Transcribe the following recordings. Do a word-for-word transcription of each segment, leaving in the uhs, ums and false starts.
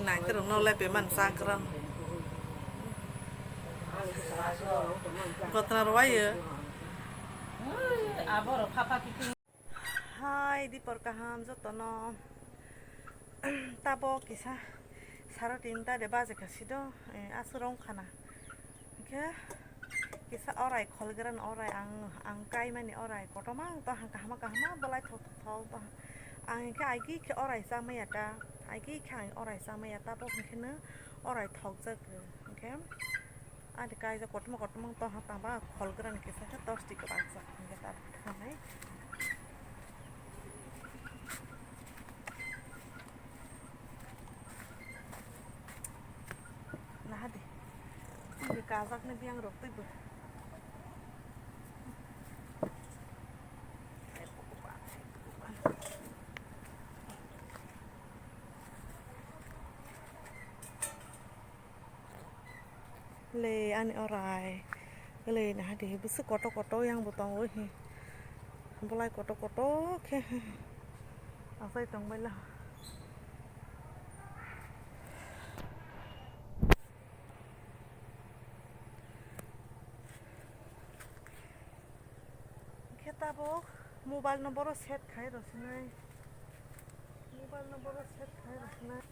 Nang terung no le peman sakran. Gotna rwai yo. Hai, dipor kaham jotono. Tabo kisa saro tinta de baje kha sido, eh, aswk rong khana. Hingkhe kisa orai kholgran orai ang, ang kaimani orai kotomang to kahama kahama bolai thok thok to. Ang hingkhe aigi khe orai chamaya ta, aigi khe ang orai chamaya ta bo hingkhe no orai thokjak hingkhe. Ani kaijak kotorma kotorma tongha tangba kholgrani kisa khe torch twi kwbangsa hingkhe ta thwngnai. Naha di. Twi kajakni biyang rok twi bo. Le ani orai. Le naha di bwswk kotor kotor yang bo tongo hi. Bolai kotor kotor khe. Asai tongbai la. Khe tabuk mobile number o set khai rw sinai. Mobile number o set khai rw sinai.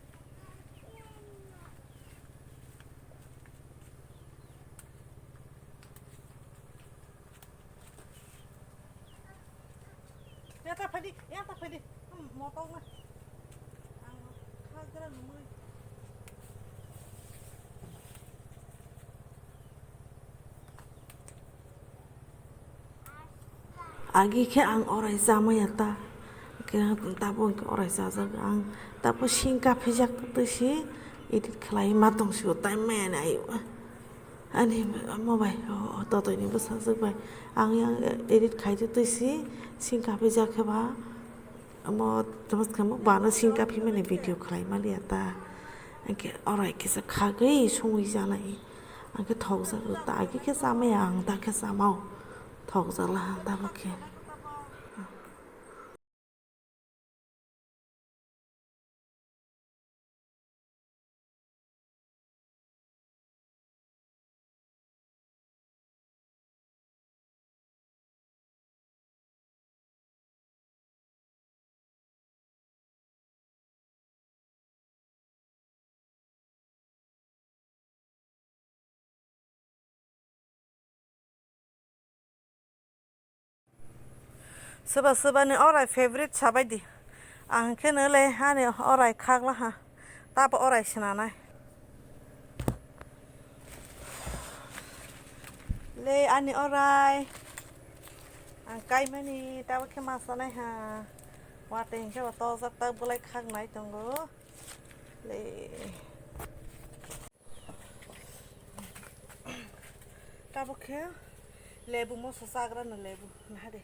Yata phadi, yata phadi. Hmm, motok na. Ang khagra nungui. Agi khe ang orai chamaya ta, khe tabuk hwnkhe orai chajak ang, tabuk singka phijak twi si edit khlai ma tong sio time maya ni ayo. Ani omo bai, o, o, totoi ni bwsajwk bai. Ang yang edit khai twi si singka phijak khe ba. Omo tamo khe mukbang no singka phimani video khlai maliya ta. Hwnkhe orai kisa khagwi songwi janai. Hwnkhe thokjak ta agi khe chamaya ang ta khe chamao. Thokjala ang tabuk khe. Soba soba ni orai favorite sabai di. Ang khe no le ani orai khagla ha. Tabo orai sinanai. Le ani orai. Ang kaimani tabo khe ma sanai ha. Watwi hwnkhe bo tojak tak bolai khaknai tongo. Le. Tabuk khe lebu moso chagra no lebu naha de.